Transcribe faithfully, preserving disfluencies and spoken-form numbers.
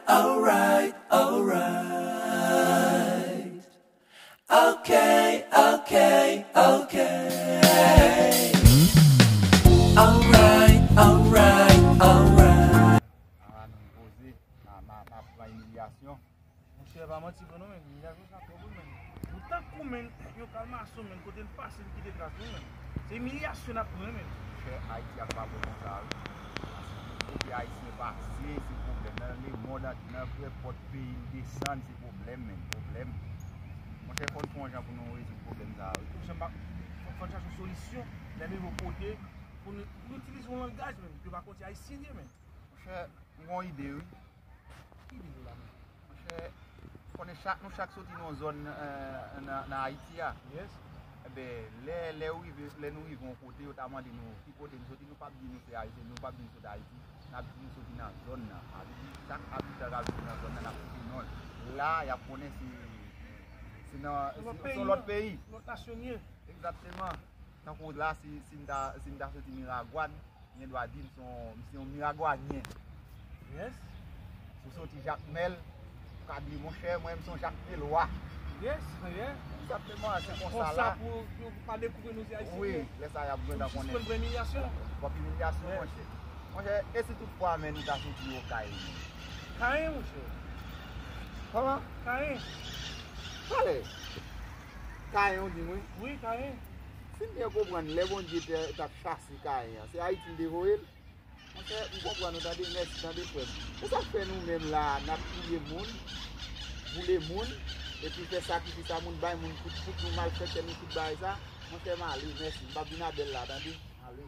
Alright, alright. Okay, okay, okay. Alright, alright, alright. Ala nou poze, n a, n a, n a pran imilyasyon. Monchè, pa manti pou nou, men imilyasyon sa twòp wi, men. Ou tankou, men, yon kalmason, men, kote l pase, l kite tras nou, men. Se imilyasyon n ap pran, men. Monchè, Ayiti a pa bon konsa, wi. Kote Ayisyen pase, se pwoblèm. Nan lemond antye, nan nenpòt peyi n desann, se pwoblèm, men, pwoblèm. Monchè, fò n fè yon jan pou nou rezoud pwoblèm sa a, wi. Monchè, m pa, fò, fò n chache yon solisyon, nan nivo kote, pou nou, pou nou itilize yon langaj, men, ke pa konn si Ayisyen ye, men. Monchè, m gen yon ide, wi. Ki ide w la, men? Monchè, konnen chak, nou chak soti nan yon zòn, eh, nan, nan Ayiti a. Yes. Enben, lè, lè ou rive, lè nou rive yon kote, yo ta mande nou ki kote nou soti, nou p ap di nou se Ayisyen, nou p ap di nou soti Ayiti. N ap di nou soti nan zòn nan. Sa vle di, chak abitan k ap viv nan zòn nan, n ap site non l. La, y ap konnen se, se nan, se, se yon lòt peyi. Lòt nasyon n ye. Egzakteman. Tankou la, si, si m ta, si m ta soti Miragwàn, gen dwa di m se yon, m se yon Miragwanyen. Yes. Si w soti Jakmèl, ou ka di, monchè, mwen, m se yon Jakmelwa. Yes, yeah. Egzakteman, se konsa la. Konsa pou, pou pa dekouvri nou se Ayisyen. Wi, lè sa y ap jwenn an konnen. Pou jis pran imilyasyon. W ap imilyasyon, monchè. Monchè, e si toutfwa, men nou ta soti Okay? Kayen, monchè. Kòman? Kayen. Pale. Kayen, ou di m, wi. Wi, Kayen. Si m byen konprann, lè Bondye te, t ap chase Kayen an, se Ayiti l te voye l? Monchè, m konprann ou, tande, mèsi, tande, frè m. Se sa k fè nou menm la, n ap touye moun, boule moun, epi fè sakrifis a moun, bay moun kout poud, nou malfektè, nou tout bagay sa. Monchè, m ale, mèsi. M p ap vin a bèl la, tande. M ale.